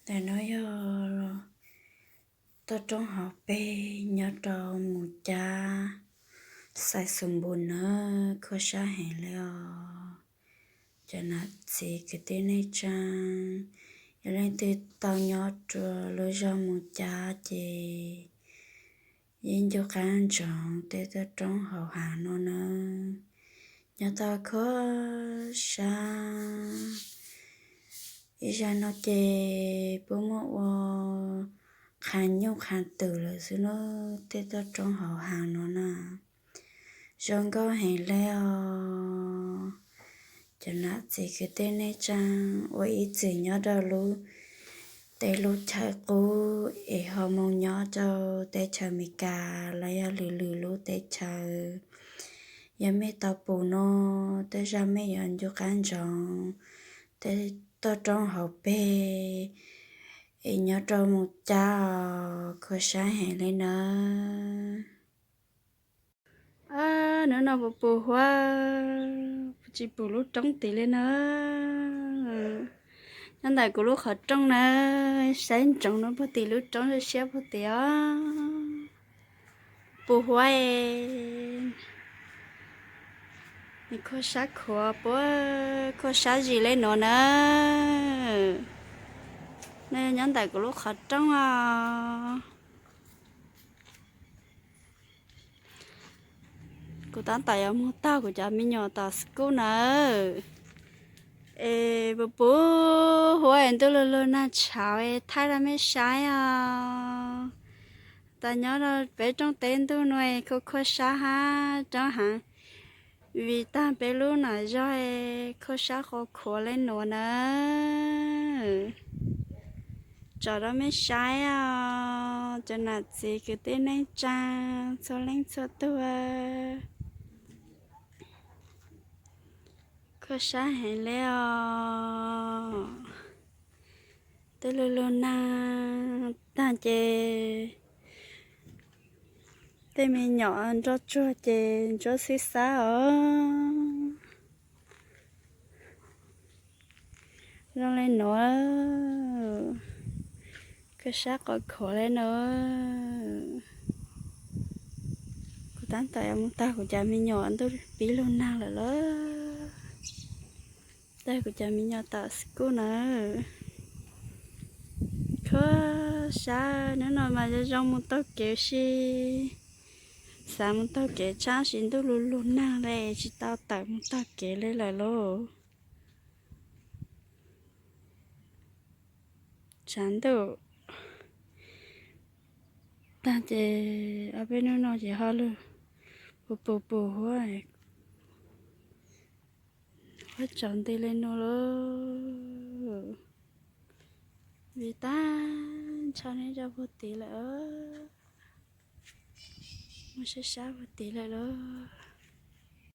Ntawm no yog toj roob hauv pes nyob rau Mus Cab, xais Xus Npus na, khuab sab heev li os. Cov nam txiv kwv tij neej tsaa, yog leej twg tau nyob rua lub zog Mus Cab ces yeej nco qab ntsoov tej toj roob hauv hav no nawb. Nyob tau khuab sab. Ib zag no ces puab muab ua qha nyuj qha twm lawm xwb nawb, tej toj roob hauv hav no na. Zoo nkauj heev li os. Cov nam txiv kwv tij neej tsaa, ua ib txwm nyob rau lub teb lub chaw qub es ho moog nyob rau teb chaws Amelikas los yog lwm lwm lub teb chaws, yog mej tau pum no, tej zag mej yuav nco qab ntsoov tej toj roob hauv pes es nyob rau Mus Cab os, khuab sab heev li nawb. Hnub no puas pum huab, tsis pum lub roob tid li na. Nyob ntawm kuv lub qhov rooj na, saib ntsoov no puag tim lub roob siab puag tim os. Pum huab es, khuab sab khuav puab, khuab sab zis li nuav na. No nyob ntawm kuv lub qhov rooj os. Kuv tab tom yuav moog taug kuv cov me nyuam tom school na. Es puas pum huab es ntuj lug lug nag tshauv es thaij rau mej saib os. Tas nyob rau peb rooj teb ntuj nuav es khuab khuab sab hab roob heev, vim tas peb lub nam zog es khuab sab qhuav khuav li nuav na. Tsom rau mej saib os, cov nam txiv kwv tij neej tsaa txhua leej txhua tug. Khuab sab heev li os. Tej lug lug nag tag ces tej me nyuam nroj tsuag ces ntsuab xib xab os. Zoo li nuav, khuab sab qhuav khuav li nuav. Kuv tab tom yuav moog taug kuv cov me nyuam ntuj pib lug nag lawm lauj. Taug kuv cov me nyuam tom school na. Khuab sab, hnub no mas zoo zoo moog taug kev si, xav moog taug kev tshaib si ntuj lug lug nag li tsis tau tawm moog taug kev li lawm lauj. Tshav ntuj tag ces ob peb hnub no ces ho lug pum pum pum huab, huab tsaus nti li nuav lauj. Vim tas ntshaw neb rau puag tid lawm, muaj sab sab puag tid lawm lauj.